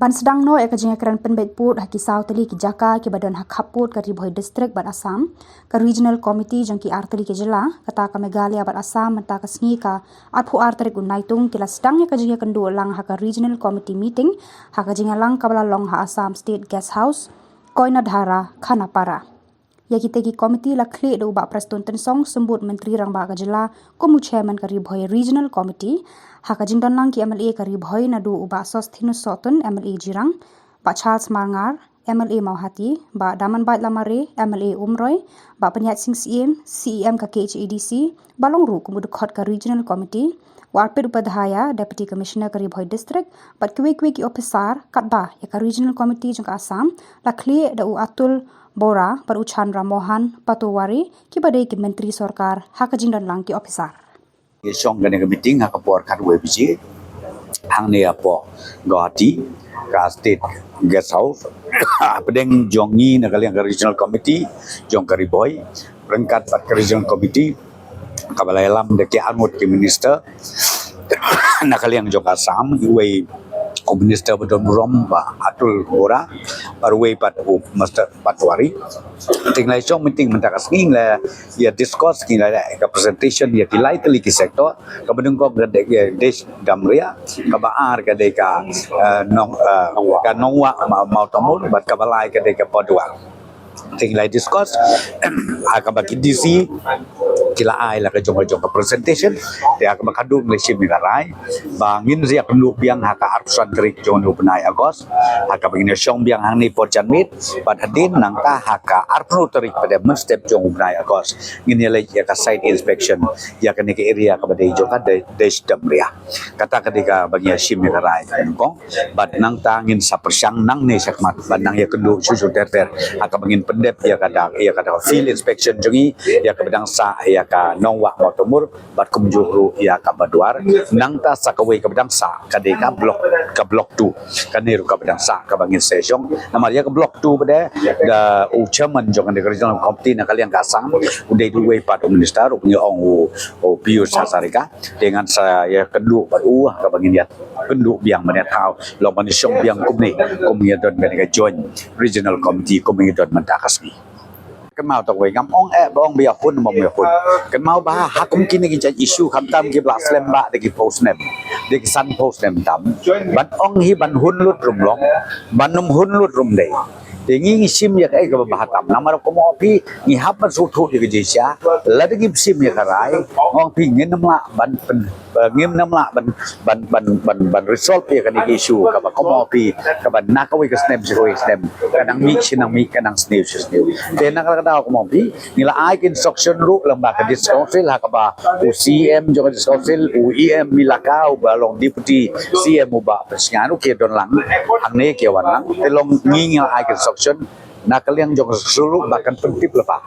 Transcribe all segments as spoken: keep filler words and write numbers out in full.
Ban sdang noh ïa ka jingïakren pynbeit pud ha ki saw tylli ki jaka kiba don ha khappud ka Ri Bhoi District bad Assam, ka Regional Committee jong ki ar tylli ki jylla, kata ka Meghalaya bad Assam, mynta ka sngi ka arphew ar tarik u Naitung, ki la sdang ïa ka jingïakynduh lang ha ka Regional Committee meeting ha ka jingïalang kaba la long ha Assam State Guest House, Koinadhara, Khanapara. Ïa kitei ki committee la khlieh da u Bah Prestone Tynsong, Symbud Myntri Rangbah ka jylla, kum u chairman ka Ri Bhoi Regional Committee. Ha ka jingdon lang ki M L A ka Ri Bhoi naduh u Bah Sosthenes Sohtun, M L A Jirang, Bah Charles Marngar, M L A Mawhati, Bah Damanbait Lamare, M L A Umroi, Bah Pynïaid Sing Syiem, C E M ka K H A D C, ba long ruh kum u dkhot ka Regional Committee, u Arpit Upadhyaya, Deputy Commissioner ka Ri Bhoi District, bad kiwei kiwei ki ophisar, katba ïa ka Regional Committee jong ka Assam la khlieh da u Atul Bora bad u Chandra Mohan Patowary, kiba dei ki myntri sorkar, ha ka jingdon lang ki ophisar. Ïa shong kane ka meeting ha ka por khatwei baje hangne hapoh Guwahati, ka State Guest House. Hapdeng jong ngi na ka liang ka Regional Committee jong ka Ri Bhoi, ryngkat bad ka Regional Committee kaba la ïalam da ki arngut ki minister na ka liang jong ka Assam, uwei u minister ba don burom, Bah Atul Bora, bad uwei pat u Mister Patowary. Te ngi la shong meeting mynta ka sngi, ngi la ïa discuss, ngi la ïa ka presentation ïa ki lai tylli ki sector, kaba nyngkong ka dei ka Desh Damria, kaba ar ka dei ka, eh, Nong, eh, ka Nongwah Ma-, Mawtamur, bad kaba lai ka dei ka Paduar. Te ngi la discuss ha kaba ki D C ki la ai la ka jong ka jong ka presentation. Te ha kaba khadduh ngi la shim ïa ka rai ba ngin sa ïakynduh biang ha ka arphew san tarik jong u bnai August, ha kaba ngin ïa shong biang hangne por janmiet, bad hadien nangta ha ka arphew tarik pat mynstep jong u bnai August, ngin ïa leit ïa ka site inspection ïa kane ka area kaba dei jong ka Desh Damria. Kata ka dei kaba ngi ïa shim ïa ka rai ka nyngkong. Bad nangta ngin sa pyrshang nangne shakhmat ban nang ïakynduh shuh shuh ter ter ha kaba ngin pyndep ïa ka da, ïa ka da field inspection jong ngi ïa kaba dang sah ïa ka Nongwah Mawtamur, bad kumjuh ruh ïa ka Paduar. Nangta sa kawei kaba dang sah ka dei ka block, ka block two. Kane ruh kaba dang sah kaba ngin sa shong. Namar ïa ka block two pat da u chairman jong ka Regional Committee na ka liang ka Assam, u dei uwei pat u minister, u ngi ong u, u Pijush Hazarika. Te ngan sa ïakynduh bad u ha kaba ngin ïakynduh biang ban ïathaw, long ban shong biang kumne, kum ngi don kane ka Joint Regional Committee kum ngi don mynta ka sngi. Kynmaw tang wei, ngam ong eh ba ong ba ïa hun, ba ong ïa hun. Kynmaw ba ha kum kine ki jait issue, khamtam kiba la slem ba da ki phew snem, da ki san phew snem tam. Ban ong hi ban hun lut ruh ym long, ban ym hun lut ruh ym dei. Te ngi ngi shim ïa kaei kaba bha tam. Namar kumno phi, ngi hap ban sngewthuh ïa ka jingshisha. Lada ngim shim ïa ka rai, ong phi ngin ym lah ban pyn, eh, ngin ym lah ban, ban, ban, ban, ban resolve ïa kane ka issue kaba kumno phi, kaba na kawei ka snem sha kawei ka snem, ka nang mih shi nang mih, ka nang sniew shi sniew. Te na kata ka daw kumno phi, ngi la ai ka instruction ruh lyngba ka District Council ha kaba u C E M jong ka District Council, u E M Elaka, uba long Deputy C E M, u Bah Pynsngiang, u ki don lang hangne, ki wan lang. Te long ngi ngi la ai ka instruction na ka liang jong ka District Council ruh ba kan pyntip lypa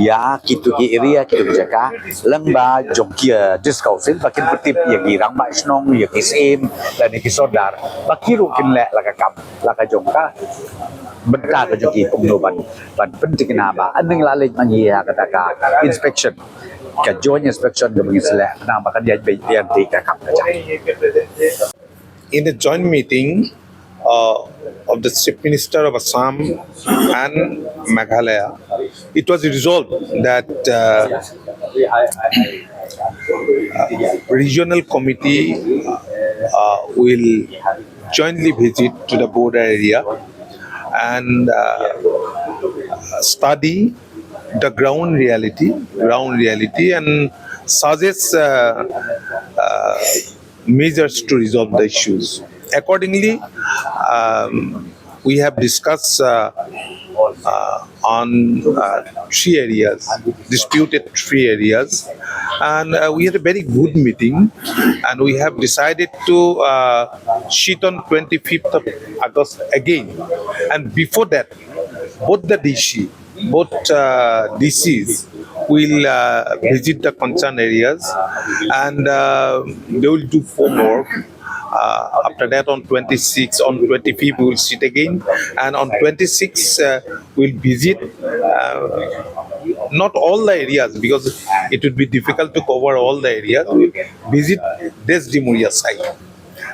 ïa kito ki area, kito ki jaka, lyngba jong ki, eh, District Council, ba kin pyntip ïa ki rangbah shnong, ïa ki syiem lane ki sordar, ba ki ruh kin leh la ka kam, la ka jong ka bynta ka jong ki kumno ban, ban pynthikna ba, ynda ngi la leit ma ngi ïa kata ka inspection, ka joint inspection kaba ngin sa leh, khnang ba kan ïa beit ïa ka kam ka jong. In a joint meeting, uh, of the Chief Minister of Assam and Meghalaya, it was resolved that, uh, uh, regional committee, uh, will jointly visit to the border area and, uh, study the ground reality, ground reality, and suggest, uh, uh, measures to resolve the issues. Accordingly, um, we have discussed, uh, uh, on, uh, three areas, disputed three areas, and, uh, we had a very good meeting, and we have decided to, uh, sit on twenty-fifth of August again. And before that, both the D C, both, uh, D Cs will, uh, visit the concerned areas, and, uh, they will do homework. Uh, after that, on twenty-six, on twenty-fifth, we will sit again, and on twenty-six, uh, we'll visit, uh, not all the areas, because it would be difficult to cover all the areas. We'll visit Desh Damria site.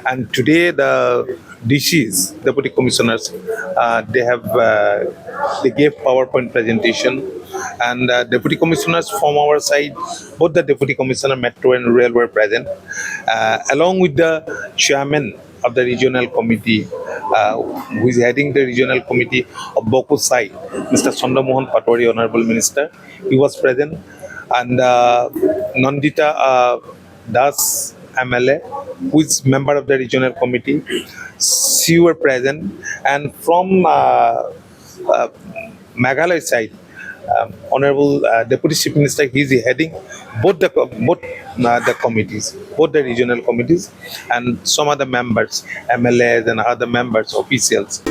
And today, the D Cs, Deputy Commissioners, uh, they have uh, they gave PowerPoint presentation, and uh, Deputy Commissioners from our side, both the Deputy Commissioner Metro and Rural were present, uh, along with the chairman of the regional committee, uh, who is heading the regional committee of Bokusai, Mister Chandra Mohan Patwari, Honorable Minister. He was present, and uh, Nandita uh, Das M L A, who is member of the regional committee, she were present, and from uh, uh, Meghalaya side, um, Honorable uh, Deputy Chief Minister, he is heading both the co- both uh, the committees, both the regional committees, and some other members, M L As and other members, officials.